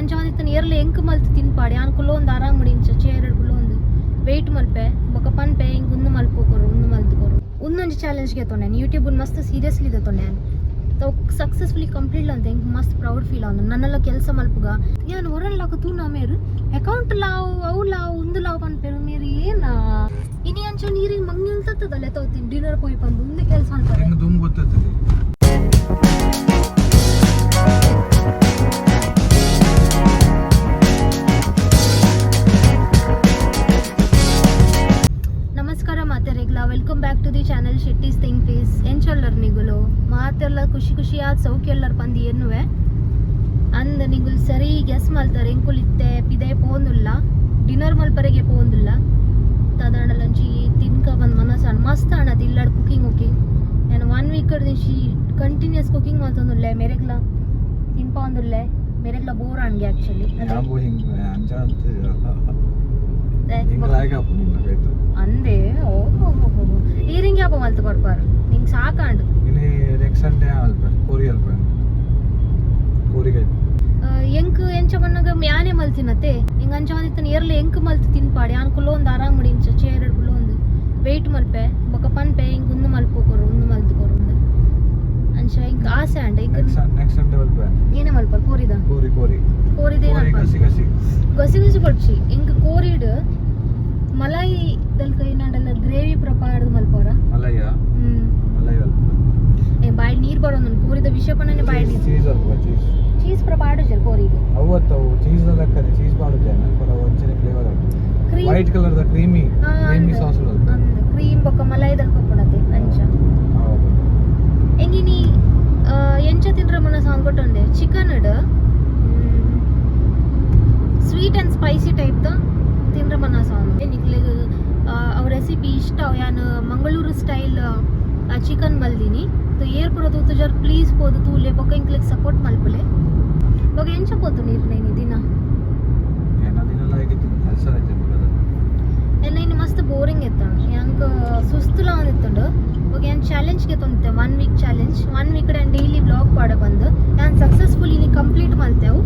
ಇಂಗಂಚ ಒಂದಿತ್ತನ ಏರ್ಲ ಎಂಕ್ ಮಲ್ತ್ ತಿನ್ಪಾಡಿ ಯಾನ್ ಕುಲ್ಲೊಂದು ಆರಾಮ್ ಇಂಚ ಚೇರ್ ಕುಲ್ಲೊಂದು ವೆಯ್ಟ್ ಮಲ್ಪೆ ಬೊಕ ಪನ್ಪೆ ಇಂಕ್ ಉಂದು ಮಲ್ಪು ಕೊರು ಉಂದು ಮಲ್ತ್ ಕೊರು ಉಂದೊಂಜಿ ಚಾಲೆಂಜ್ ಗೆತೊಂಡೆ ಯೂಟ್ಯೂಬ್ ಮಸ್ತ್ ಸೀರಿಯಸ್ಲಿ ದೆತೊಂಡೆ ಯಾನ್. ಸಕ್ಸಸ್ಫುಲಿ ಕಂಪ್ಲೀಟ್ ಅಂತ ಎಂಕ್ ಮಸ್ತ್ ಪ್ರೌಡ್ ಫೀಲ್ ಆವೊಂದು ನನ್ನೆಲ್ಲ ಕೆಲಸ ಮಲ್ಪುಗ ಯಾನ್ ಒರನ್ಲಾಕ ತೂನ ಮೇರ್ ಅಕೌಂಟ್ ಲಾವು ಅವು ಲಾವು ಉಂದು ಲಾವು ಪನ್ಪೆರ್ ಮೇರ್ ಏನ ಇನಿ ಅಂಚ ನೀರಿಗೆ ಮಂಗಿಲ್ತತ್ತದಲ್ಲ ತೋತೀನಿ ಡಿನ್ನರ್ ಪೋಯಿ ಪಂದು ಉಂದು ಕೆಲಸ ಅನ್ಪರೆ. ಹೆಂಗ್ ದುಮ್ ಗೊತ್ತೈತದೆ. ನಮಸ್ಕಾರ ಮಾತೆರೆಗ್ಲ, welcome back to the channel Shetty's think please. ಎಂಚೊಲ್ಲರ್ ನಿಗುಲು ಮಾತೆಲ್ಲ ಖುಷಿ ಖುಷಿಯಾದ ಸೌಖ್ಯಲ್ಲರ್ ಪಂದು ಎನ್ನುವೆ ಅಂದ್ ನಿಗುಲ್ ಸರಿ ಗೆಸ್ ಮಲ್ತಾರೆ. ಎಂಕುಲು ಇತ್ತೆ ಪಿದೆ ಪೋಂದುಲ್ಲ, ಡಿನ್ನರ್ ಮಲ್ಪರೆಗೆ ಪೋಂದುಲ್ಲ. ತದಾಂಡಲಂಚಿ ತಿನ್ಕ ಬಂದ್ ಮನಸ್ಸು ಮಸ್ತ್ ಆಣದು ಇಲ್ಲಾಡ್ ಕುಕಿಂಗ್ ಕುಕಿಂಗ್. ನಾನು ಒನ್ ವೀಕ್ ದಿಶಿ ಕಂಟಿನ್ಯೂಸ್ ಕುಕಿಂಗ್ ಮಲ್ತೊಂದುಲ್ಲೆ, ಮೆರೆಗ್ಲ ತಿನ್ಪೊಂದುಲ್ಲೆ, ಮೆರೆಗ್ಲ ಬೋರ್ ಆಣ್ಗೆ ಆಕ್ಚುಲಿ. ಯಾಂಬು ಹಿಂಗ್ ಅಂಚ ಅಂತ ಹಿಂಗ್ ಲಾಯ್ಕ್ ಆಪು ನಿನ್ನ ಕೈತ. ಅಂದೇ ಓಹೋ ಹೋ, ಈರಿಂಗ್ ಯಾಪ ಮಲ್ತು ಕೊಡ್ಪಾರು ನಿಂಗೆ ಸಾಕಾಂಡು. ಇನಿ ನೆಕ್ಸ್ಟ್ ಸಂಡೇ ಅಲ್ಪ ಕೋರಿ ಅಲ್ಪ ಕೋರಿ ಕೈ. ಎಂಕ್ ಎಂಚ ಪನ್ನಗ ಯಾನೇ ಮಲ್ತಿನತೆ ಹಿಂಗ ಅಂಚ ಒಂದಿತ್ತನ ಏರ್ಲ ಎಂಕ್ ಮಲ್ತ್ ತಿನ್ಪಾಡಿ ಯಾನ್ ಕುಲ್ಲೊಂದು ಆರಾಮ್ ಇಂಚ ಚೇರ್ ಕುಲ್ಲೊಂದು ವೆಯ್ಟ್ ಮಲ್ಪೆ ಬೊಕ ಪನ್ಪೆ ಇಂಕ್ ಉಂದು ಮಲ್ಪು ಕೊರು ಉಂದು ಮಲ್ತ್ ಕೊರು ಉಂದು ಅಂಚ ಇಂಕ್ ಆಸೆ ಅಂಡ ಇಂಕ್. ನೆಕ್ಸ್ಟ್ ನೆಕ್ಸ್ಟ್ ಸಂಡೇ ಅಲ್ಪ. ಏನೇ ಮಲ್ಪರ್ ಕೋರಿದ? ಕೋರಿ ಕೋರಿ. ಕೋರಿದ. ಕೋರಿ ಗಸಿ ಗಸಿ. ಗಸಿ ಗಸಿ ಕೊಡ್ಚಿ. ಇಂಕ್ ಕೋರಿಡ್ ಮಲಾಯಿ ದಲ್ಕ ಏನಾಂಡಲ ಗ್ರೇವಿ ಪೂರ ಪಾಡ್ದ್ ಮಲ್ಪೋರ. ಮಲಯ್ಯ. ಹ್ಮ್. ಮಲೈ ಅಲ್ಪ. ಏ ಬಾಯಿ ನೀರ್ ಬರೋದು, ಕೋರಿದ ವಿಷಯ ಪನ್ನನೆ ಬಾಯಿ ನೀರು. ಚೀಸ್ ಅಲ್ಪ ಚೀಸ್. ಚೀಸ್ ಪೂರ ಪಾಡುಜರ್ ಕೋರಿಗೆ. ಅವತ್ತು ಚೀಸ್ ಲೆಕ್ಕದೆ ಚೀಸ್ ಪಾಡುಜೆ ಪೂರ ಒಂಚನೆ ಫ್ಲೇವರ್ ಉಂಟು. Cream. White colour the creamy creamy sauce ಅಲ್ಪ. ಅಂದ್, ಕ್ರೀಮ್ ಬೊಕ್ಕ ಮಲಾಯಿ ದಲ್ಕ ಉಪ್ಪುನತೆ ಅಂಚ. ಎಂಗಿನಿ ಎಂಚ ತಿನ್ರ ಮನ ಸಾಂಗ್ ಕೊಟ್ಟೊಂಡೆ chicken sweet and spicy type the ತಿನ್ರ ಮನ ಸಾಂಗ್. ನಿಕ್ಲೆಗ್ ಅವ್ ರೆಸಿಪಿ ಇಷ್ಟ ಅವ್ ಯಾನ್ ಮಂಗಳೂರು ಸ್ಟೈಲ್ ಚಿಕನ್ ಮಲ್ದಿನಿ. ಏರ್ ಪೂರ ತೂತುಜಾರ್ ಪ್ಲೀಸ್ ಪೋದು ತೂಲೆ, ಬೊಕ್ಕ ಇಂಕ್ಲೆಗ್ ಸಪೋರ್ಟ್ ಮಲ್ಪುಲೆ. ಬೊಕ್ಕ ಎಂಚ ಪೋತು ನೀರ್ ನೇನಿ ದಿನ? ಏನ ದಿನ ಆಗಿತ್ತು ಕೆಲಸ ಐತೆ ಬರೋದು. ಎಲ್ಲ ಇನ್ನು ಮಸ್ತ್ ಬೋರಿಂಗ್ ಇತ್ತು, ಯಾಂಕ್ ಸುಸ್ತುಲ ಒಂದಿತ್ತುಂಡು. ಬೊಕ ಯಾನ್ ಚಾಲೆಂಜ್ ಗೆತೊಂತೆ one week challenge, one week ಯಾನ್ ಡೈಲಿ ವ್ಲಾಗ್ ಪಾಡ ಬಂದು ಯಾನ್ ಸಕ್ಸಸ್ಫುಲಿ ಇನಿ ಕಂಪ್ಲೀಟ್ ಮಲ್ತೆವು.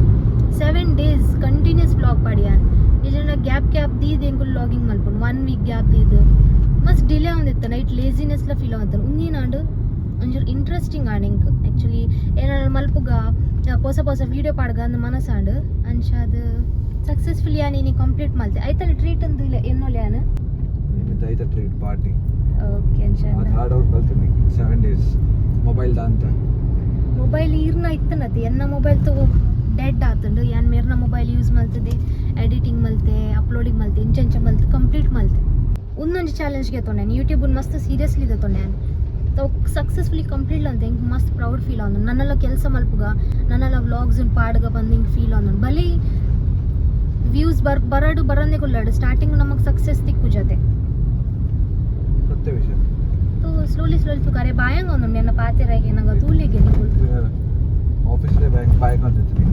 7 ಡೇಸ್ ಕಂಟಿನ್ಯೂಸ್ ವ್ಲಾಗ್ ಪಾಡಿ ಯಾನ್. ಇಜನ ಗ್ಯಾಪ್ ಗ್ಯಾಪ್ ದೀದ್ ಎಂಕುಲು ವ್ಲಾಗಿಂಗ್ ಮಲ್ಪುಂಡು. ಒನ್ ವೀಕ್ ಗ್ಯಾಪ್ ದೀದ್ ಮಸ್ತ್ ಡಿಲೇ ಒಂದಿತ್ತು, ನೈಟ್ ಲೇಸಿನೆಸ್ಲ ಫೀಲ್ ಆವೊಂದಿತ್ತು. ಉಂದಿನಾಂಡ್ ಒಂಚೂರು ಇಂಟ್ರೆಸ್ಟಿಂಗ್ ಆಂಡ್ ಎಂಕ್ ಆ್ಯಕ್ಚುಲಿ ಏನಾದ್ರು ಮಲ್ಪುಗ ಪೊಸ ಪೊಸ ವೀಡಿಯೋ ಪಾಡ್ಗ ಅಂದ್ ಮನಸಾಂಡ್. ಅಂಚ ಅದು ಸಕ್ಸಸ್ಫುಲಿ ಯಾನ್ ಇನಿ ಕಂಪ್ಲೀಟ್ ಮಲ್ತೆ. ಐತಲ್ ಟ್ರೀಟ್ ಅಂದು ಇಲ್ಲ ಎನ್ನೋಲೆ ಯಾನ್. ನಿಮಿತ್ತ ಐತ ಟ್ರೀಟ್ ಪಾರ್ಟಿ. ಓಕೆ ಅಂಚ. ಅದು ಹಾರ್ಡ್ ವರ್ಕ್ ಕಲ್ತೀನಿ 7 ಡೇಸ್ ಮೊಬೈಲ್ ದಾಂತ. ಮೊಬೈಲ್ ಈರ್ನ ಇತ್ತನತಿ, ಎನ್ನ ಮೊಬೈಲ್ ತಗೋ ಡೆಡ್ ಆತುಂಡು. ಯಾನ್ ಮೇರ್ನ ಮೊಬೈಲ್ ಯೂಸ್ ಮಲ್ತದೆ, ಎಡಿಟಿಂಗ್ ಮಲ್ತೆ, ಅಪ್ಲೋಡಿಂಗ್ ಮಲ್ತೆ, ಇಂಚ ಇಂಚ ಮಲ್ತೆ ಕಂಪ್ಲೀಟ್ ಮಲ್ತೆ. ಉಂದೊಂಜಿ ಚಾಲೆಂಜ್ ಗೆತೊಂಡೆ ಯೂಟ್ಯೂಬ್ ಮಸ್ತ್ ಸೀರಿಯಸ್ಲಿ ದೆತೊಂಡೆ ಯಾನ್. ಸಕ್ಸಸ್ಫುಲಿ ಕಂಪ್ಲೀಟ್ ಅಂತ ಎಂಕ್ ಮಸ್ತ್ ಪ್ರೌಡ್ ಫೀಲ್ ಆವೊಂದು. ನನ್ನೆಲ್ಲ ಕೆಲಸ ಮಲ್ಪುಗ ನನ್ನೆಲ್ಲ ವ್ಲಾಗ್ಸ್ ಪಾಡ್ಗ ಬಂದು ಹಿಂಗೆ ಫೀಲ್ ಆವೊಂದು. ಬಲಿ ವ್ಯೂಸ್ ಬರ್ ಬರಡು ಬರಂದೆ ಕುಲ್ಲಾಡು, ಸ್ಟಾರ್ಟಿಂಗ್ ನಮಗೆ ಸಕ್ಸಸ್ ತಿಕ್ಕು ಜೊತೆ. ಸತ್ಯ ವಿಷಯ. ಸ್ಲೋಲಿ ಸ್ಲೋಲಿ ತುಕ ಅರೆ ಬಾಯಂಗ ಒಂದು ಎನ್ನ ಪಾತೆರಾಗಿ ನಂಗೆ ತೂಲಿಗೆ ನಿಕುಲು. ಆಫೀಸಲ್ಲೇ ಬ್ಯಾಂಕ್ ಬಾಯ್ ಬಂದಿರ್ತೀನಿ,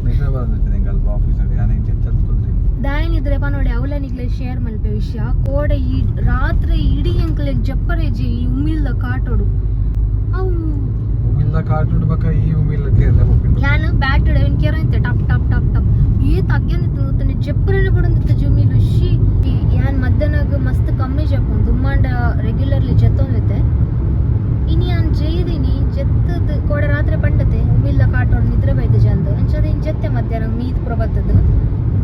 ನಿದ್ರೆ ಬಂದಿರ್ತೀನಿ ಅಲ್ಪ ಆಫೀಸಲ್ಲಿ ನಾನು ಇಂಚ ಚಲ್ತ್ಕೊಳ್ತೀನಿ. ದಾಯನಿದ್ರೆ ಪನೋಡೆ ಅವಲ ನಿಕ್ಲೆ ಶೇರ್ ಮಲ್ಪೆ ವಿಷಯ. ಕೋಡೆ ಈ ರಾತ್ರಿ ಇಡೀ ಎಂಕ್ಲೆಗ್ ಜಪ್ಪರೇಜಿ ಈ ಉಮಿಲ್ದ ಕಾಟೋಡು ಅವು. ಉಮಿಲ್ದ ಕಾಟುಡು ಬಕ್ಕ ಈ ಉಮಿಲ್ಲ ಕೇರಳ ಪೋಪಿಂಡು. ಯಾನ್ ಬ್ಯಾಟ್ ಇನ್ ಕೇರಂತೆ ಟಪ್ ಟಪ್ ಟಪ್ ಟಪ್ ಈ ತಗ್ಗಂದಿತ್ತು ತನ್ನ ಜಪ್ಪರನೆ ಬಡೊಂದಿತ್ತು ಜುಮಿಲು she. ಯಾನ್ ಮಧ್ಯಾಹ್ನಗ್ ಮಸ್ತ್ ಕಮ್ಮಿ ಜಪ್ಪುಂಡು, ದುಮ್ಮಾಂಡ ರೆಗ್ಯುಲರ್ಲಿ ಜೆತ್ತೊಂದಿತ್ತೆ. ಇನಿ ಯಾನ್ ಜೈದಿನಿ ಜೆತ್ತದ್ ಕೋಡೆ ರಾತ್ರಿ ಪಂಡತೆ ಉಮಿಲ್ದ ಕಾಟೋಡು ನಿದ್ರೆ ಬೈದ ಜಂದು ಅಂಚದ ಇನ್ ಜೆತ್ತೆ ಮಧ್ಯಾಹ್ನ ಮೀತ್ ಪೂರ ಬತ್ತದು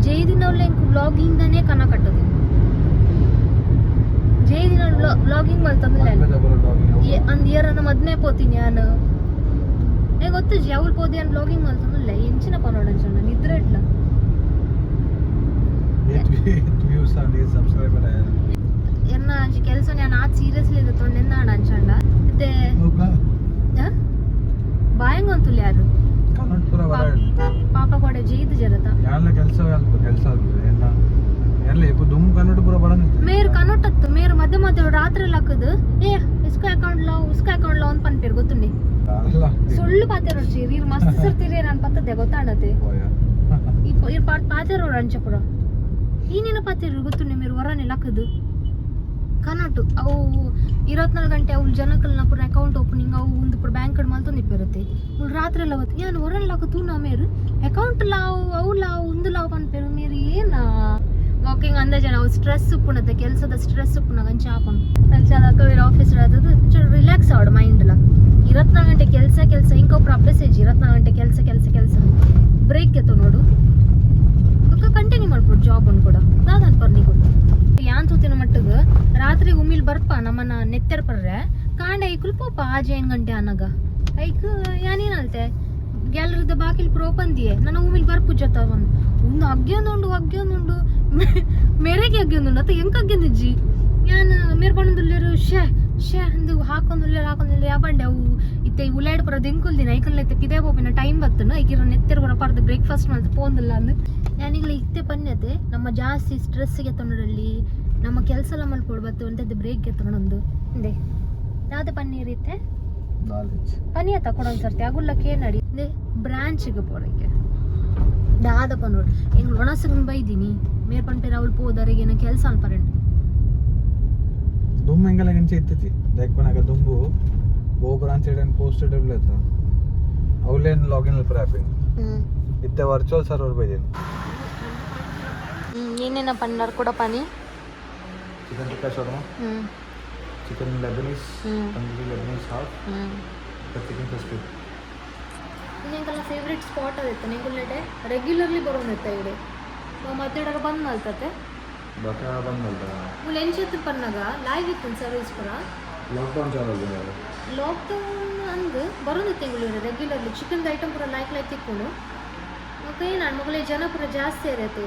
ಜೈದಿನವ್ಲ ಎಂಕ್ ವ್ಲಾಗಿಂಗ್ ದನೇ ಕನ ಕಟ್ಟದು. ಜೈದಿನ ವ್ಲಾಗಿಂಗ್ ಮಲ್ತಂದ್ರೆ ಅಂದ್ ಇಯರನ್ನ ಮದ್ಮೆ ಪೋತೀನಿ ಯಾನ್. ಏ ಗೊತ್ತುಜಿ ಅವ್ಲು ಪೋದಿ ಯಾನ್ ವ್ಲಾಗಿಂಗ್ ಮಲ್ತಂದಿಲ್ಲ. ಎಂಚಿನ ಪನೋಡು ಅಂಚ ನಿದ್ರೆ ಇಡ್ಲ. ವ್ಯೂಸ್ ಅಂಡ್ ಸಬ್ಸ್ಕ್ರೈಬರ್. ಎನ್ನ ಅಂಚ ಕೆಲಸ ನಾನು ಆತ್ ಸೀರಿಯಸ್ಲಿ ತೊಂಡೆಂದಾಂಡ ಅಂಚಂಡ ಇತ್ತೆ. ಬಾಯಂಗ್ ಅಂತುಲ್ಲ ಯಾರು. ಕನ್ನಡ ಪೂರ ಬರ. ಪಾಪ ಕೊಡೆ ಜೈದು ಜರತ. ಯಾರ್ಲ ಕೆಲಸ ಅಲ್ಪ ಕೆಲಸ ಅಲ್ಪ ಎಲ್ಲ ಎಲ್ಲ ಇಪ್ಪ ದುಮ್ ಕನ್ನಡ ಪೂರ ಬರ. ಮೇರ್ ಕನ್ನೋಟತ್ತು ಮೇರ್ ಮಧ್ಯೆ ಮಧ್ಯೆ ರಾತ್ರಿ ಲಕ್ಕದು ಏ ಇಸ್ಕೋ ಅಕೌಂಟ್ ಲಾವ್ ಉಸ್ಕೋ ಅಕೌಂಟ್ ಲಾವ್ ಅಂತ ಪನ್ಪೇರು ಗೊತ್ತುಂಡಿ. ಅಲ್ಲ. ಸುಳ್ಳು ಪಾತೆರೋಡ್ಚಿ ಇರ್ ಮಸ್ತ್ ಸರ್ತಿರಿ ನಾನು ಪತ್ತದೆ ಗೊತ್ತಾಂಡತೆ. ಈ ಇರ್ ಪಾತೆರೋಡು ಅಂಚ ಪೂರ ಈ ನೀನು ಪಾತೆರು ಗೊತ್ತುಂಡಿ. ಮೇರ್ ಹೊರನೆ ಲಕ್ಕದು ಕನಟು ಅವು 24 ಗಂಟೆ ಅವು ಜನಕಲ್ನ ಪೂರ ಅಕೌಂಟ್ ಓಪನಿಂಗ್ ಅವು ಒಂದು ಪೂರ ಬ್ಯಾಂಕ್ ಮಲ್ತೊಂದಿಪ್ಪಿರುತ್ತೆ. ಮುಲ್ ರಾತ್ರಿ ಎಲ್ಲ ಬತ್ತು ಯಾನ್ ಒರನ್ ತೂ ಮೇರು ಅಕೌಂಟ್ ಲಾವು ಅವು ಲಾವು ಉಂದು ಲಾವು ಪನ್ಪೇರು ಮೇರು ಏನ ವಾಕಿಂಗ್ ಅಂದಾಜನ ಅವು ಸ್ಟ್ರೆಸ್ ಉಪ್ಪುನತ್ತೆ, ಕೆಲಸದ ಸ್ಟ್ರೆಸ್ ಉಪ್ಪುನಾಗ ಅಂಚ ಆಪುಂಡು. ಅಂಚ ಅಕ್ಕ ಆಫೀಸ್ ಅದು ಒಂಚೂರು ರಿಲ್ಯಾಕ್ಸ್ ಆವಡು ಮೈಂಡ್ಲ. 24 ಗಂಟೆ ಕೆಲಸ ಕೆಲಸ, ಇಂಕೊಬ್ರು ಅಭ್ಯಾಸ ಇಜ್ಜಿ. 24 ಗಂಟೆ ಕೆಲಸ ಕೆಲಸ ಕೆಲಸ, ಬ್ರೇಕ್ ಎತ್ತು ನೋಡು, ಬೊಕ್ಕ ಕಂಟಿನ್ಯೂ ಮಾಡ್ಬೋದು ಜಾಬ್ ಕೂಡ. ದಾದನ್ ಪರ್ನಿಗು ಯಾನ್ ತೂತಿನ ಮಟ್ಟಗ್ ರಾತ್ರಿ ಉಮಿಲ್ ಬರ್ಪ ನಮ್ಮನ್ನ ನೆತ್ತೆರ್ ಪರ್ರೆ ಕಾಂಡೆ ಐಕುಲ್ ಪೋಪ ಆಜೆ ಐನ್ ಗಂಟೆ ಅನಗ ಐಕ್ ಯಾನೇನಲ್ತೆ ಗ್ಯಾಲರಿದ ಬಾಕಿಲ್ ಪೂರ ಓಪನ್ ದಿಯೆ. ನನ್ನ ಉಮಿಲ್ ಬರ್ಪು ಜೊತ ಒಂದು ಒಂದು ಅಗ್ಗಿಯೊಂದುಂಡು ಅಗ್ಗಿಯೊಂದುಂಡು ಮೇರೆಗೆ ಅಗ್ಗಿಯೊಂದುಂಡು ಅತ್ತ ಎಂಕ್ ಅಗ್ಗಿಯೊಂದಿಜ್ಜಿ. ಯಾನ್ ಮೇರ್ ಪಣೊಂದುಲ್ಲೆರ್ ಶೇ ಶೇ ಅಂದು ಹಾಕೊಂದುಲ್ಲೆರ್ ಹಾಕೊಂದುಲ್ಲೆರ್. ಯಾಪಂಡೆ ಅವು ಇತ್ತೆ ಉಲಾಯ್ಡ್ ಪೂರ ದೆಂಕುಲ್ದಿನ ಐಕಲ್ನ ಇತ್ತೆ ಪಿದೆ ಪೋಪಿನ ಟೈಮ್ ಬತ್ತುಂಡು. ಐಕಿರ ನೆತ್ತೆರ್ ಪೂರ ಪರ್ದು ಬ್ರೇಕ್ಫಾಸ್ಟ್ ಮಲ್ತ್ ಪೋಂದುಲ್ಲ ಅಂದ್. ಯಾನಿಗ್ಲ ಇತ್ತೆ ಪನ್ಯತೆ, ನಮ್ಮ ಜಾಸ್ತಿ ಸ್ಟ್ರೆಸ್ಗೆ ತೊಂದರಲ್ಲಿ ನಮ್ಮ ಕೆಲಸ ಎಲ್ಲ ಮಲ್ಪೊಡು ಬತ್ತು ಅಂತದ್ದು ಬ್ರೇಕ್ ಎತ್ತೊಂಡು ಇಂದೆ ಯಾವ್ದು ಪನ್ನೀರ್ ಇತ್ತೆ? ನಾಲೆಜ್. ಪನಿಯ ತಕೊಡೊಂದು ಸರ್ತಿ ಅಗುಲ್ಲಕ್ಕೆ ನಡಿ ಇಂದೆ ಬ್ರಾಂಚಿಗೆ ಪೋರಕ್ಕೆ ದಾದ ಪನ್ನೋಡು. ಎಂಗ್ ಒಣಸಗ್ ಬೈದಿನಿ ಮೇರ್ ಪನ್ಪೇರ್ ಅವಳು ಪೋದರಿಗೆ ಏನೋ ಕೆಲಸ ಅನ್ಪರೆಂಡು. ದುಮ್ಮು ಎಂಗಲ ಎಂಚ ಇತ್ತತಿ ದಾಯೆಗ್ ಪನ್ನಗ ದುಂಬು ಓ ಬ್ರಾಂಚ್ ಇಡನ್ ಪೋಸ್ಟ್ ಇಡ್ಲೆತ್ತ ಅವ್ಲೇನ್ ಲಾಗಿನ್ ಅಲ್ಪ ಆಪಿನ್. ಇತ್ತೆ ವರ್ಚುವಲ್ ಸರ್ವರ್ ಬೈದಿನಿ. ಏನೇನ ಪನ್ನಾರ್ ಕೂಡ ಪನಿ. Chicken tikka shawarma, chicken Lebanese, tandoori Lebanese half, chicken crispy. ನಿಂಗೆಲ್ಲ ಫೇವ್ರೆಟ್ ಸ್ಪಾಟ್ ಅದಿತ್ತು ನಿಂಗುಲ್ಲೆಟೆ ರೆಗ್ಯುಲರ್ಲಿ ಬರೋನಿತ್ತ ಇಡೆ ಮಧ್ಯಾಹ್ನ ಬಂದ್ ಮಲ್ತತೆ. ಬಕ ಬಂದಲ್ದ. ಮುಲ್ ಎಂಚೆತ್ತು ಪನ್ನಾಗ ಲೈವ್ ಇತ್ತು ಸರ್ವಿಸ್ ಪೂರ. ಲಾಕ್ಡೌನ್ ಚಾಲು. ಲಾಕ್ಡೌನ್ ಅಂದು ಬರೋದಿತ್ತು ಎಂಗುಲು ರೆಗ್ಯುಲರ್ಲಿ. ಚಿಕನ್ ಐಟಮ್ ಪೂರ ಲೈಕ್ ಲೈಕ್ ತಿಕ್ಕೊಂಡು. ಬೊಕ್ಕ ಏನಾಣ್ ಮೊಗಲೇ ಜನ ಪೂರ ಜಾಸ್ತಿ ಇರತ್ತೆ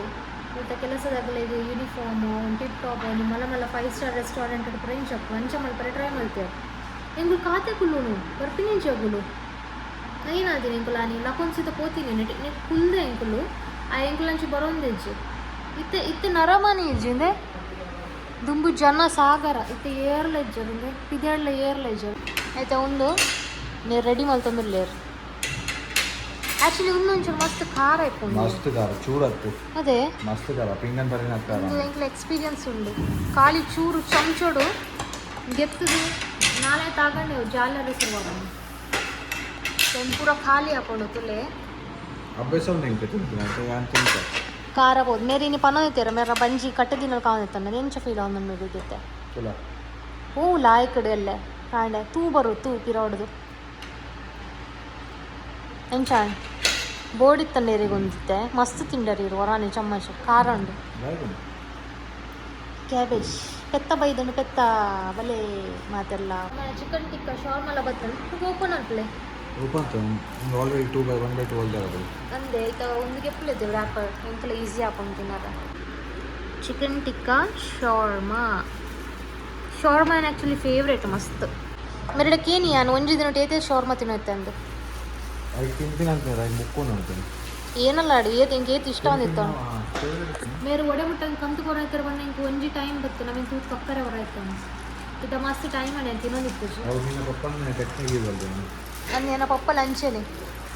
ಮತ್ತು ಕೆಲಸದಾಗಲೇ ಇದು ಯೂನಿಫಾರ್ಮು ಟಿಪ್ ಟಾಪ್ ಒಂದು ಮಲ್ಲ ಮಲ್ಲ ಫೈವ್ ಸ್ಟಾರ್ ರೆಸ್ಟೋರೆಂಟ್ ಪೂರ ಇಂಚ ಅಂಚ ಮಲ್ಪರೆ ಟ್ರೈ ಮಲ್ತೇವೆ. ಎಂಗುಲು ಕಾತೆ ಕುಲ್ಲುನು ಬರ್ಪಿನಿ ಅಗುಲು. ಏನಾದಿನಿ ಎಂಕುಲು ಆನಿ ಲಕೊಂಸಿತ ಪೋತೀನಿ ನೆಟ್ ನೆಟ್ ಕುಲ್ದೆ ಎಂಕುಲು ಆ ಎಂಕುಲು ಅಂಚು ಬರೋಂದೆಜ್ಜಿ. ಇತ್ತೆ ಇತ್ತೆ ನರಮನಿ ಇಜ್ಜಿ ಇಂದೆ. ದುಂಬು ಜನ ಸಾಗರ ಇತ್ತೆ ಏರ್ಲ ಇಜ್ಜರು ಇಂದೆ ಪಿದೆಡ್ಲ ಏರ್ಲ ಇಜ್ಜರು. ಆಯ್ತಾ, ಒಂದು ನೇರ್ ರೆಡಿ ಮಲ್ತೊಂದುಲ್ಲೇರ್. ಆ್ಯಕ್ಚುಲಿ ಒಂದು ಒಂಚೂರು ಮಸ್ತ್ ಖಾರ ಇಪ್ಪುಂಡು. ಮಸ್ತ್ ಖಾರ, ಚೂರತ್ತು. ಅದೇ. ಮಸ್ತ್ ಖಾರ, ಪಿಂಗನ್ ಬರಿನ ಖಾರ. ಒಂದು ಎಂಕ್ಲ ಎಕ್ಸ್ಪೀರಿಯನ್ಸ್ ಉಂಡು. ಖಾಲಿ ಚೂರು ಚಮಚೋಡು ಗೆತ್ತದು ನಾಳೆ ತಾಗಂಡೆ ಜಾಲರಿ ಶುರುವಾಗ ಪೂರ ಖಾಲಿ ಹಾಕೊಂಡು ತುಲೆ. ಅಭ್ಯಾಸ ಉಂಟು ಎಂಕ್ ತಿನ್ಪಿನ ಅಂತ ಯಾನ್ ತಿಂತ. ಖಾರ ಬೋದು ಮೇರೆ ಇನಿ ಪನೋಯ್ತೀರ ಮೇರ ಬಂಜಿ ಕಟ್ಟದಿನ ಕಾವನಿತ್ತನ್ನ ಎಂಚ ಫೀಲ್ ಆವೊಂದು ಮೇರೆ. ತುಲ. ಹೂ ಲಾಯ್ಕಡು ಎಲ್ಲೆ ಕಾಂಡೆ ತೂ ಬರು ತೂ ಪಿರೋಡ್ದು ಎಂಚ ಬೋಡಿತ್ತಂಡ ಎರಿಗೊಂದಿತ್ತೆ ಮಸ್ತ್ ತಿಂಡರಿ ಇರು ಒರಾನೆ ಚಮ್ಮಚ ಖಾರ ಉಂಡು. ಲಾಯ್ಕ್. ಕ್ಯಾಬೇಜ್ ಪೆತ್ತ ಬೈದನು ಪೆತ್ತ ಬಲೆ ಮಾತೆಲ್ಲ. ಚಿಕನ್ ಟಿಕ್ಕ ಶಾರ್ಮಲ ಬತ್ತಂಡು ಓಪನ್ ಅಲ್ಪಲೆ. Open already two by one by two ಅಲ್ದಾರ. ಅಂದೆ ಇತ್ತ ಒಂದು ಗೆಪ್ಪುಲಿದ್ದೆ ರ್ಯಾಪರ್ ಎಂಕಲ ಈಸಿ ಆಪುಂಡು ತಿನ್ನರ. ಚಿಕನ್ ಟಿಕ್ಕಾ ಶಾರ್ಮಾ, ಶಾರ್ಮಾ ಆ್ಯಕ್ಚುಲಿ ಫೇವ್ರೇಟ್ ಮಸ್ತ್. ಮೆರಡ ಕೇನಿ ಯಾನು ಒಂಜಿ ದಿನ ಏತೆ ಶಾರ್ಮಾ ತಿನ್ನೋತ್ತೆ ಅಂದು. ಐಕ್ ತಿಂತೀನಿ ಅಂತಾರೆ, ಐಕ್ ಮುಕ್ಕೊಂಡು ಅಂತೀನಿ. ಏನಲ್ಲ ಅಡಿ ಏತ್ ಎಂಕ್ ಏತ್ ಇಷ್ಟ ಅಂದಿತ್ತು. ಮೇರು ಒಡೆ ಮುಟ್ಟಂಗೆ ಕಂತು ಕೊರೈತಾರೆ ಬಣ್ಣ ಇಂಕ್ ಒಂಜಿ ಟೈಮ್ ಬತ್ತು ನಮಗೆ ತೂತ್ ಕಕ್ಕರೆ ಹೊರಾಯ್ತು ಇತ್ತ ಮಸ್ತ್ ಟೈಮ್ ಅಣೆ ತಿನ್ನೋದಿತ್ತು. ಅವ್ರು ನಿನ್ನ ಪಪ್ಪನ ಟೆಕ್ನಿಕ್ ಯೂಸ್ ಅಲ್ದ. ಅಂದ್ ಏನ ಪಪ್ಪ ಲಂಚನೆ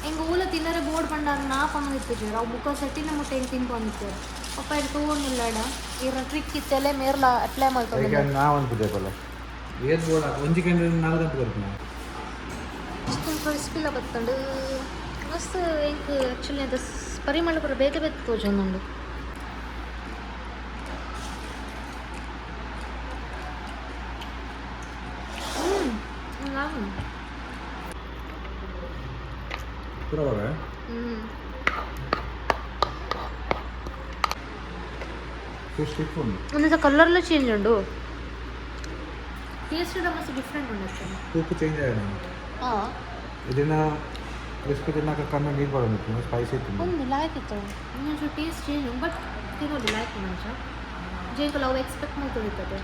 ಹಿಂಗೆ ಊಲ ತಿನ್ನರೆ ಬೋರ್ಡ್ ಪಂಡ ನಾ ಪನ್ನದಿತ್ತು ಅವು ಮುಖ ಸೆಟ್ಟಿನ ಮುಟ್ಟೆ ಹಿಂಗೆ ತಿನ್ಕೊಂಡಿತ್ತು. ಪಪ್ಪ ಇದು ತಗೊಂಡಿಲ್ಲಡ ಇರ ಟ್ರಿಕ್ ಇತ್ತೆಲ್ಲ ಮೇರ್ಲ ಅಪ್ಲೈ ಐಕ್ ಮಾಡ್ಕೊಂಡು. ನಾ ಒಂದು ಪುಜೆ ಪಲ್ಲ ಏತ್ ಬೋರ್ಡ್ ಒಂಜಿ ಕಂಡ್ರೆ ನಾಲ್ಕು ಅಂತ ಬರ್ತೀನಿ. ಚಿಕನ್ ಕ್ರಿಸ್ಪಿಲ ಬತ್ತಂಡು ಮಸ್ತ್. ಎಂಕ್ ಆ್ಯಕ್ಚುಲಿ ಅದು ಪರಿಮಳ ಪೂರ ಬೇತೆ ಬೇತೆ ತೋಜೊಂದುಂಡು. ಹ್ಮ್. ಪೂರ ಬರ. ಹ್ಮ್. ಫಿಶ್ ಸ್ಟಿಕ್ ಉಂಟು. ಒಂದೊಂದು ಕಲರ್ಲ ಚೇಂಜ್ ಉಂಡು, ಟೇಸ್ಟ್ ಮಸ್ತ್ ಡಿಫ್ರೆಂಟ್ ಉಂಡು ಅಷ್ಟೇ. ಉಪ್ಪು ಚೇಂಜ್ ಆಗಿದೆ. ಹಾಂ. ಇದನ್ನ ಕ್ರಿಸ್ಪಿ ತಿನ್ನಕ ಕಣ್ಣು ನೀರು ಬರೋದಿತ್ತು, ಸ್ಪೈಸಿ ಇತ್ತು. ಒಂದು ಲಾಯ್ಕ್ ಇತ್ತು, ಇನ್ನೊಂಚೂರು ಟೇಸ್ಟ್ ಚೇಂಜ್, ಬಟ್ ತಿನ್ನೋದು ಲಾಯ್ಕ್ ಮಂಚ ಜೇಕಲ್ ಅವು ಎಕ್ಸ್ಪೆಕ್ಟ್ ಮಾಡ್ಕೊಂಡಿರ್ತದೆ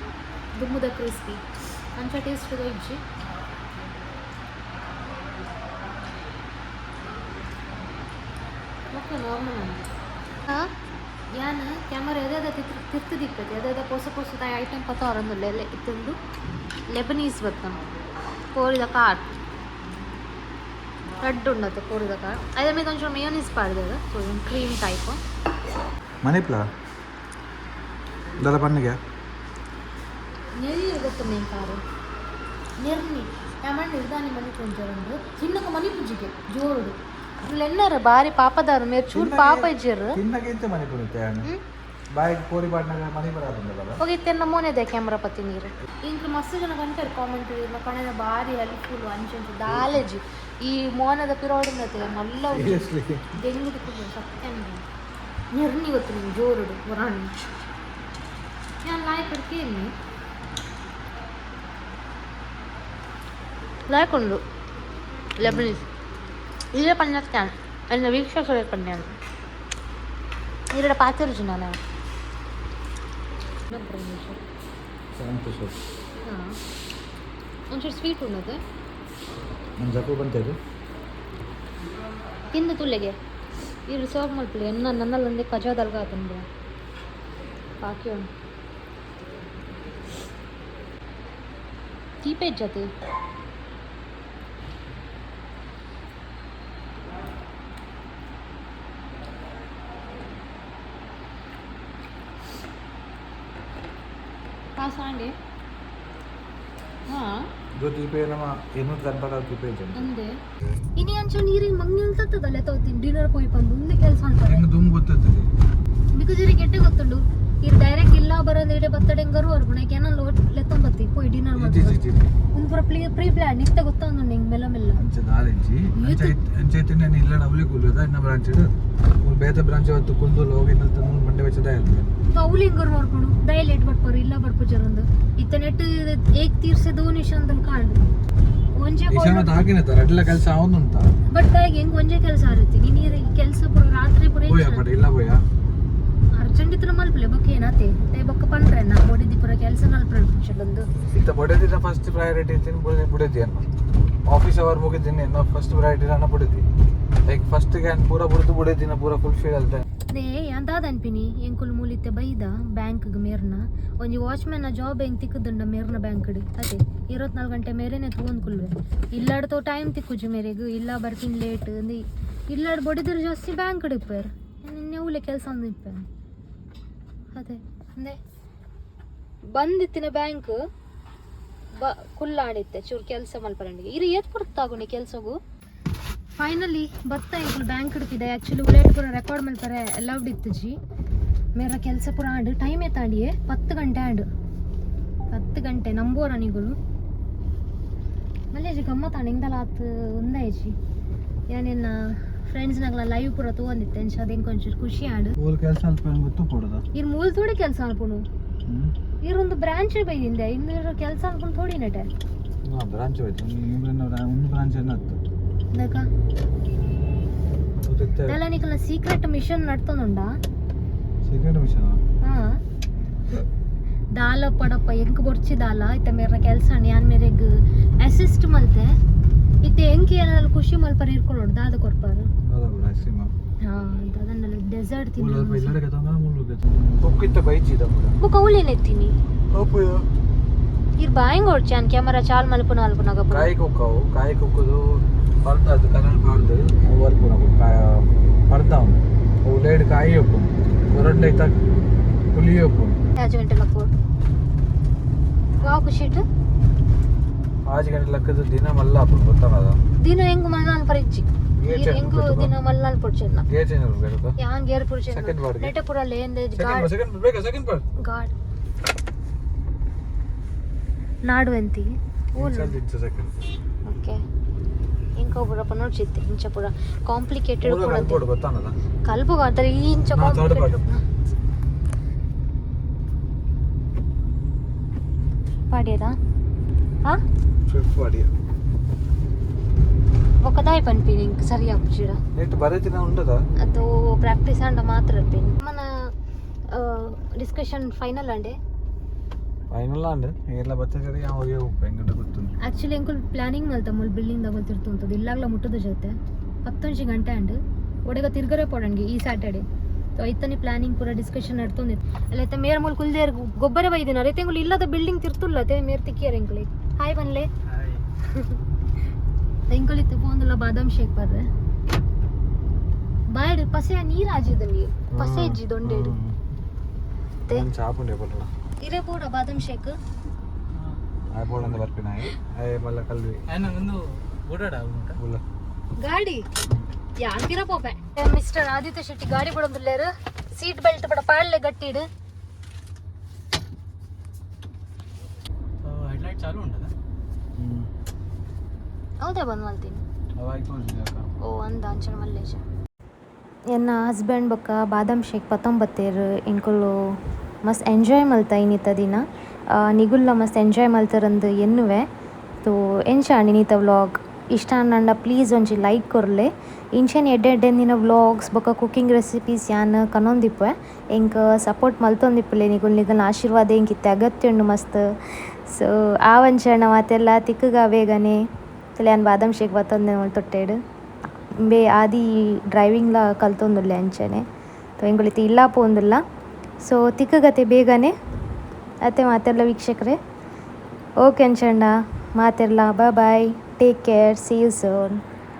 ದುಮ್ಮುದ ಕ್ರಿಸ್ಪಿ ಅಂಚ ಟೇಸ್ಟ್ ಇಜ್ಜಿ. ಓಕೆ, ನಾರ್ಮಲ್ ಅಂದ. ಹಾಂ, ಯಾನ್ ಕ್ಯಾಮರಾ ಎದಾದ ತಿರ್ತು ದಿಕ್ಕತ್ತೆ ಎದಾದ ಪೊಸ ಪೊಸದ ಐಟಮ್ ಪತ್ತ ಹೊರೊಂದುಲ್ಲ. ಎಲ್ಲ ಇತ್ತೊಂದು ಲೆಬನೀಸ್ ಬತ್ತನ ಕೋರಿದ ಕಾರ್ ರಡ್ಡ್ ಉಂಡತ್ತೆ ಕೋರಿದ ಕಾರ್. ಅದ ಮೇಲೆ ಒಂಚೂರು ಮೇಯೋನೀಸ್ ಪಾಡ್ದೆರ್, ಸೊ ಕ್ರೀಮ್ ಟೈಪ್. ಮನಿಪ್ಲ ದಲ್ಲ ಪನ್ನಿಗೆ. ನೆರಿಯರು ಗೊತ್ತು ಕಾರು ನೆರ್ನಿ ಯಾಮಣ್ಣ ಇರ್ದಾನಿ ಮನಿ ಪೂಂಜರುಂಡು ಚಿನ್ನಕ ಮನಿ ಪೂಜಿಗೆ ಜೋರುಡು ಎನ್ನರ ಬಾರಿ ಪಾಪದಾರು ಮೇರ್ ಚೂರು ಪಾಪ ಇಜ್ಜೆರು. ತಿನ್ನಕ್ಕೆ ಮನೆ ಪುನಿತೆ ಬಾಯಿಗೆ ಕೋರಿ ಪಾಡ್ನಾಗ ಮನೆ ಬರಾತಂದಲ್ಲ. ಹೋಗಿತ್ತೆ ಮೋನೆದೆ ಕ್ಯಾಮ್ರಾ ಪತ್ತಿ ನೀರು. ಇಂಕ್ ಮಸ್ತ್ ಜನ ಕಂಟರ್ ಕಾಮೆಂಟ್ ಕಣದ ಬಾರಿ ಹೆಲ್ಪ್ಫುಲ್ ಅಂಚ ಅಂಚ ದಾಲೇಜಿ. ಈ ಮೋನದ ಪಿರೋಡಿನತೆ ಮಲ್ಲ. ಸೀರಿಯಸ್ಲಿ. ದೆಂಗುದು ಕುಡ್ದು ಸತ್ಯ. ನಿರ್ನಿ ಗೊತ್ತು ನಿಂಗೆ ಜೋರುಡು ಪುರಾಣಿ ഞാൻ ಲಾಯಕ್ ಕೇಳಿ ಲಾಯಕ್ ಲೆಬನೀಸ್ ಇದೇ ಪಂಜಾನ್ ಎನ್ನ ವೀಕ್ಷಕರೇ ಪಂಡ್ಯಾನ್ ಈರಡ ಪಾತಿರುಜು ನಾನು. ಹಾಂ, ಒಂಚೂರು ಸ್ವೀಟ್ ಉಣ್ಣದು. ನಮ್ಮ ಜಪ್ಪು ಬಂತೇರಿ. ತಿಂದು ತುಲ್ಲೆಗೆ ಇರು ಸರ್ವ್ ಮಲ್ಪಲೆ ಎನ್ನ ನನ್ನಲ್ಲೊಂದೇ ಕಜಾದಲ್ಗ ಆತಂದು ಬಾಕಿ ಉಂಟು ತೀಪೆ ಜೊತೆ. ಪಾಸ್ ಆಂಡಿ ಹಾಂ. ಜ್ಯೋತಿ ಪೇ ನಮ್ಮ ಏನು ಕನ್ಪಡ ತಿಪೇ ಜನ. ಅಂದೆ ಇನಿ ಅಂಚು ನೀರಿನ ಮಂಗ್ ನಿಲ್ತದಲ್ಲ ತೋತೀನಿ ಡಿನ್ನರ್ ಪೋಯಿ ಬಂದು ಮುಂದೆ ಕೆಲಸ ಅಂತಾರೆ. ಹೆಂಗೆ ದುಮ್ ಗೊತ್ತೈತಿ. Because ಇವ್ರಿಗೆ ಎಟ್ಟೆ ಗೊತ್ತುಂಡು ಇರ್ ಡೈರೆಕ್ಟ್ ಇಲ್ಲ ಬರೋದು ಇಡೆ ಬತ್ತಡೆಂಗರು ಅವ್ರು ಏನೋ ಲೋಟ್ ಲೆತ್ತೊಂಬತ್ತಿ ಪೋಯಿ ಡಿನ್ನರ್ ಜಿ ಮಾಡ್ತಾರೆ. G G. ಒಂದು ಪೂರ ಪ್ರೀ ಪ್ರೀ ಪ್ಲಾನ್ ಇತ್ತ ಗೊತ್ತೊಂದು ಹಿಂಗೆ ಮೆಲ್ಲ ಮೆಲ್ಲ. ಅಂಚೆ ದಾಲೆಂಚಿ ಅಂಚೆ ಅಂಚೆ ನಾನು ಇಲ್ಲ ಡಬ್ಲಿ ಕುಲ್ಲದ ಇನ್ನ ಬ್ರಾಂಚ್ ಇಡು ಮೂರು ಬೇತ ಬ್ರಾಂಚ್ ಅವತ್ತು ಕುಂದು ಹೋಗಿ ಮೂರು ಮಂಡೆ ವೆಚ್ಚದ ಇರ್ತದೆ. ಅವ್ಲು ಹೆಂಗರು ನೋಡ್ಕೊಂಡು ದಯ ಲೇಟ್ ಬರ್ಪರು ಇಲ್ಲ ಬರ್ಪು ಜರಂದು ಇತ್ತ ನೆಟ್ ಏಕ್ ತೀರ್ಸೆ ದೋ ನಿಶಾಂದಲ್ಲಿ ಕಾಂಡು ಒಂಜೆ. ಈಶಾನ ಹಾಕಿನ ಅಡ್ಲ ಕೆಲಸ ಅವನುಂಟ. ಬಟ್ ದಾಯಿಗೆ ಹೆಂಗ್ ಒಂಜೆ ಕೆಲಸ ಆರುತ್ತೆ ನೀನು ಕೆಲಸ ಪೂರ ರಾತ್ರಿ ಪೂರ. ಬೋಯ ಪಟ ಇಲ್ಲ ಬೋಯ. ಅರ್ಜೆಂಟ್ ಇತ್ರ ಮಲ್ಪಲೆ ಬೊಕ್ಕ ಏನತೆ ತೇ ಬೊಕ್ಕ ಪಂಡ್ರೆ ನಾ ಬೊಡಿದಿ ಪೂರ ಕೆಲಸ ನಲ್ಪ್ರೆ ಒಂದು. ಇತ್ತ ಬಡದಿನ ಫಸ್ಟ್ ಪ್ರಯಾರಿಟಿ ತಿನ್ ಬುಡದಿ ಅನ್ನ ಆಫೀಸ್ ಅವರ್ ಮುಗಿದ್ದೀನಿ ಅನ್ನೋ ಫಸ್ಟ್ ಪ್ರಯಾರಿಟಿ ಅನ್ನ ಬುಡದಿ ಲೈಕ್ ಫಸ್ಟ್ ಗ್ಯಾನ್ ಪೂರ ಬುಡ್ದು ಬುಡದಿನ ಪೂರ ಫುಲ್ ಫೀಲ್ ಅಲ್ತೆ. ನೇ ಅಂದಾದ ಅನ್ಪಿನಿ ಎಂಕುಲು ಮೂಲಿತ್ತೆ ಬೈದ ಬ್ಯಾಂಕ್ಗ್ ಮೇರ್ನ ಒಂಜಿ ವಾಚ್ಮ್ಯಾನ್ ಜಾಬ್ ಹೆಂಗ್ ತಿಕ್ಕುದುಂಡ ಮೇರ್ನ ಬ್ಯಾಂಕ್ ಅದೇ 24 ಗಂಟೆ ಮೇರೆನೆ ತೂವೊಂದು ಕುಲ್ವೆ. ಇಲ್ಲಾಡ್ತೋ ಟೈಮ್ ತಿಕ್ಕುಜು ಮೇರೆಗ್ ಇಲ್ಲ ಬರ್ತೀನಿ ಲೇಟ್ ಅಂದು ಇಲ್ಲಾಡ್ ಬಡಿದ್ರೆ ಜಾಸ್ತಿ ಬ್ಯಾಂಕ್ ಇಪ್ಪೇರ್ ನಿನ್ನೆ ಊಲೆ ಕೆಲಸ ಅಂದು ಇಪ್ಪೆ. ಅದೇ ಅಂದೆ ಬಂದಿತ್ತಿನ ಬ್ಯಾಂಕ್ ಬ ಕುಲ್ಲಾಡಿತ್ತೆ ಚೂರು ಕೆಲಸ ಮಲ್ಪರಂಡಿಗೆ ಇರು ಏತ್ ಪುರ್ತಾಗುಂಡಿ ಕೆಲಸಗು. ಫೈನಲಿ ಬತ್ತ ಎಂಕುಲು ಬ್ಯಾಂಕ್ ಹಿಡ್ತಿದೆ. ಆ್ಯಕ್ಚುಲಿ ಉಲೇಟ್ ಪೂರ ರೆಕಾರ್ಡ್ ಮಲ್ಪರೆ ಅಲೌಡ್ ಇತ್ತುಜಿ. ಮೇರ ಕೆಲಸ ಪೂರ ಆಂಡ್ ಟೈಮ್ ಎತ್ತಾಂಡಿಯೇ 10 ಗಂಟೆ ಆಂಡ್ 10 ಗಂಟೆ ನಂಬೋರ ನಿಗುಲು ಮಲ್ಲೇಜಿ ಗಮ್ಮತ್ತಾಂಡ್ ಇಂದಲ ಆತ್ ಒಂದಾಯ್ಜಿ. ಯಾನೆನ್ನ ಫ್ರೆಂಡ್ಸ್ನಾಗ್ಲ ಲೈವ್ ಪೂರ ತಗೊಂಡಿತ್ತೆ ಅಂಚ ಅದು ಎಂಕ್ ಒಂಚೂರು ಖುಷಿ ಆಂಡ್. ಮೂರು ಕೆಲಸ ಅಲ್ಪ ಗೊತ್ತು ಕೊಡೋದ. ಇರ್ ಮೂಲ ಥೋಡಿ ಕೆಲಸ ಅನ್ಪುನು ಇರೊಂದು ಬ್ರಾಂಚ್ ಬೈದಿಂದೆ ಇನ್ನು ಇರೋ ಕೆಲಸ ಅನ್ಕೊಂಡು ಥೋಡಿ ನೆಟೆ. ಹಾಂ, ಬ್ರಾಂಚ್ ಹೋಯ್ತು ಒಂದು ಬ್ರಾಂಚ್ ಏನತ್ತು. ಇಂದಾಕ ದಲ್ಲ ನಿಕಲ್ನ ಸೀಕ್ರೆಟ್ ಮಿಷನ್ ನಡ್ತೊಂದುಂಡಾ? Second mission. ಹಾ ದಾಲ ಪಡಪ್ಪ ಎಂಕ್ ಬೊರ್ಚಿ ದಾಲ ಇತ್ತ ಮೇರ್ನ ಕೆಲಸ ಯಾನ್ ಮೇರೆಗ್ ಅಸಿಸ್ಟ್ ಮಲ್ತೆ ಇತ್ತೆ ಎಂಕ್ ಏನಾದ್ರು ಖುಷಿ ಮಲ್ಪರ ಇರ್ಕೊಳ್ಳೋಡು ದಾದ ಕೊರ್ಪಾರು. Ice cream. ಹಾ ದಾದನ್ನೆಲ್ಲ ಡೆಸರ್ಟ್ ಮೂರು ತಿನ್ನ. ಇಲ್ಲಡೆ ಮೂರು ಬುಕ್ ಬೈಚಿ. ಬುಕ್ ಅವ್ಲೇನೆತ್ತೀನಿ. ಇರ್ ಬಾಯಿಂಗ್ ಹೊಡ್ಚಿ ಯಾನ್ ಕ್ಯಾಮರಾ ಚಾಲ್ ಮಲ್ಪುನ ಅಲ್ಪುನಾಗ. ಕಾಯಿ ಕುಕ್ಕವು ಕಾಯಿ ಕುಕ್ಕುದು ಪರ್ದ ಅದು ಕನಲ್ ಪಾಡ್ದು ಅವು ಬರ್ಪುನ ಕಾಯ ಪರ್ದ ಅವನು ಅವು ಲೇಡ್ ಕಾಯಿ ಉಪ್ಪು ಕೊರಡ್ಲ ಐತ ಪುಲಿ ಉಪ್ಪು. 5 ಗಂಟೆ ಲಕ್ಕೋಡು ವಾ ಖುಷಿ ಇಟ್ಟು. 5 ಗಂಟೆ ಲಕ್ಕದ ದಿನ ಮಲ್ಲ ಅಪ್ಪು ಗೊತ್ತಾಗದ. ದಿನ ಹೆಂಗ್ ಮಲ್ನಾನ್ ಪರಿಚ್ಚಿ. Gear change. ಹೆಂಗು ದಿನ ಮಲ್ನಾನ್ ಪೊಡ್ಚೆನ್ನ. ಗೇರ್ ಚೇಂಜ್ ಬೇಕು. ಯಾನ್ ಗೇರ್ ಪುಡ್ಚೆನ್ನ. Second word ಗೆ. ನೆಟೆ ಪೂರ ಲೇಂದೆ. ಸೆಕೆಂಡ್ ಸೆಕೆಂಡ್ ಬೇಕಾ ಸೆಕೆಂಡ್ ಪಾರ್ಟ್. ಗಾಡ್ ನಾಡು ಅಂತಿ. ಸೆಕೆಂಡ್. ಓಕೆ ಇಂಕ ಪೂರಪ್ಪ ನೋಡ್ಚಿತ್ತೆ ಇಂಚ ಪೂರ ಕಾಂಪ್ಲಿಕೇಟೆಡ್ ಮೂಲ ಪೂರ. ಕಲ್ಪೋಡು ಗೊತ್ತಾನದ. ಕಲ್ಪು ಅಂತಾರೆ ಈ ಇಂಚ. ಹಾ, third part. Complicated ಪಾಡ್ಯದ ಹಾ. ಫಿಫ್ತ್ ಪಾಡಿ. ಒಕ್ಕದಾಯ್ ಪನ್ಪಿನಿ ಇಂಕ್ ಸರಿ ಆಪುಜಿಡ. ನೆಟ್ ಬರೀತಿನ ಉಂಟದ. ಅದು ಪ್ರಾಕ್ಟೀಸ್ ಅಂಡ ಮಾತ್ರ ಇರ್ತೀನಿ మన ಡಿಸ್ಕಷನ್ ಫೈನಲ್ ಅಂಡೆ. ಫೈನಲ್ ಅಂಡ್ ಏರ್ಲ ಬರ್ತದೆ ಯಾವ ಹೋಗಿ ಹೆಂಗಂತ ಗೊತ್ತುಂಟು. ಆ್ಯಕ್ಚುಲಿ ಎಂಕುಲ್ ಪ್ಲಾನಿಂಗ್ ಮಲ್ತ ಮುಲ್ ಬಿಲ್ಡಿಂಗ್ ತಗೊಳ್ತಿರ್ತುಂತದ್ದು ಇಲ್ಲಾಗ್ಲ ಮುಟ್ಟದ ಜೊತೆ 11 ಗಂಟೆ ಅಂಡ್ ಒಡೆಗ ತಿರ್ಗರೆ ಪೋಡಂಗೆ ಈ ಸ್ಯಾಟರ್ಡೆ. ಸೊ ಐತನಿ ಪ್ಲಾನಿಂಗ್ ಪೂರ ಡಿಸ್ಕಷನ್ ನಡ್ತೊಂದಿತ್ತು ಅಲ್ಲ. ಐತ ಮೇರ್ ಮೂಲ ಕುಲ್ದೇರ್ ಗೊಬ್ಬರ ಬೈದಿನ ರೈತ ಎಂಕುಲು ಇಲ್ಲದ ಬಿಲ್ಡಿಂಗ್ ತಿರ್ತುಲ್ಲ ಅದೇ ಮೇರ್ ತಿಕ್ಕಿಯರ್ ಎಂಕುಲಿ ಹಾಯ್ ಬನ್ಲೆ. ಎಂಕುಲಿತ್ತು ಪೋಂದುಲ್ಲ ಬಾದಾಮ್ ಶೇಕ್ ಬರ್ರೆ ಬಾಯ್ಡ್ ಪಸೆ ನೀರು ಆಜಿದಂಡಿ ಪಸೆ ಇಜ್ಜಿ ದೊಂಡೇಡು. ಚಾಪ್ ಉಂಡೆ ಬರಲ್ಲ. ಇರೇ ಪೂರ ಬಾದಾಮ್ ಶೇಕ್. ಆಯ್ ಬೋಡಂದ ಬರ್ಪಿನ ಆಯ್ ಮಲ್ಲ ಕಲ್ವಿ. ಬುಲ್ಲ. ಗಾಡಿ ಯಾಕಿರ ಪೋಪೆ. ಮಿಸ್ಟರ್ ಆದಿತ್ಯ ಶೆಟ್ಟಿ ಗಾಡಿ ಬಿಡೊಂದುಲ್ಲೇರು. ಸೀಟ್ ಬೆಲ್ಟ್ ಬಡ ಪಾಡ್ಲೆ ಗಟ್ಟಿಡು. ಹೆಡ್ಲೈಟ್ ಚಾಲು ಉಂಟದ. ಹೌದಾ, ಬಂದ್ ಮಲ್ತೀನಿ. ಅವಾಯ್ ತೋಜಿದೆ. ಓ ಅಂದ ಅಂಚನ ಮಲ್ಲೇಶ. ಎನ್ನ ಹಸ್ಬೆಂಡ್ ಬೊಕ್ಕ ಬಾದಾಮ್ ಶೇಕ್ ಪತ್ತೊಂಬತ್ತೇರು. ಎಂಕುಲು ಮಸ್ತ್ ಎಂಜಾಯ್ ಮಲ್ತ ಇನ್ನಿತ ದಿನ. ನಿಗುಲ್ಲ ಮಸ್ತ್ ಎಂಜಾಯ್ ಮಲ್ತಾರಂದು ಎನ್ನುವೆ. ತೋ ಎಂಚ ಇನ್ನಿತ ವ್ಲಾಗ್ ಇಷ್ಟ ಆಂಡ ಪ್ಲೀಸ್ ಒಂಜಿ ಲೈಕ್ ಕೊರ್ಲೆ. ಇಂಚೆನೆ ಎಡ್ಡೆ ಎಡ್ಡೆಂದಿನ ವ್ಲಾಗ್ಸ್ ಬೊಕ್ಕ ಕುಕಿಂಗ್ ರೆಸಿಪೀಸ್ ಯಾನ್ ಕನೊಂದಿಪ್ಪೆ. ಎಂಕ್ ಸಪೋರ್ಟ್ ಮಲ್ತೊಂದಿಪ್ಪುಲೆ ನಿಗುಲ್. ನಿಗಲ್ನ ಆಶೀರ್ವಾದ ಎಂಕ್ ಇತ್ತೆ ಅಗತ್ಯ ಉಂಡು ಮಸ್ತ್. ಸೊ ಆವಂಚಣ ಮಾತೆಲ್ಲ ತಿಕ್ಕುಗ ಬೇಗನೆ. ಯಾನ್ ಬಾದಾಮ್ ಶೇಕ್ ಬತ್ತೊಂದೆ ತೊಟ್ಟೆಡ್. ಬೇ ಆದಿ ಡ್ರೈವಿಂಗ್ಲ ಕಲ್ತೊಂದುಲ್ಲೆ ಅಂಚನೆ. ಎಂಕುಲು ಇತ್ತೆ ಇಲ್ಲ ಪೋಂದುಲ್ಲ. ಸೊ ತಿಕ್ಕುಗತೆ ಬೇಗನೆ ಅತ್ತೆ ಮಾತೆಲ್ಲ ವೀಕ್ಷಕರೇ. ಓಕೆ ಅಂಚಂಡ ಮಾತೆರ್ಲ, bye, take care, see you soon.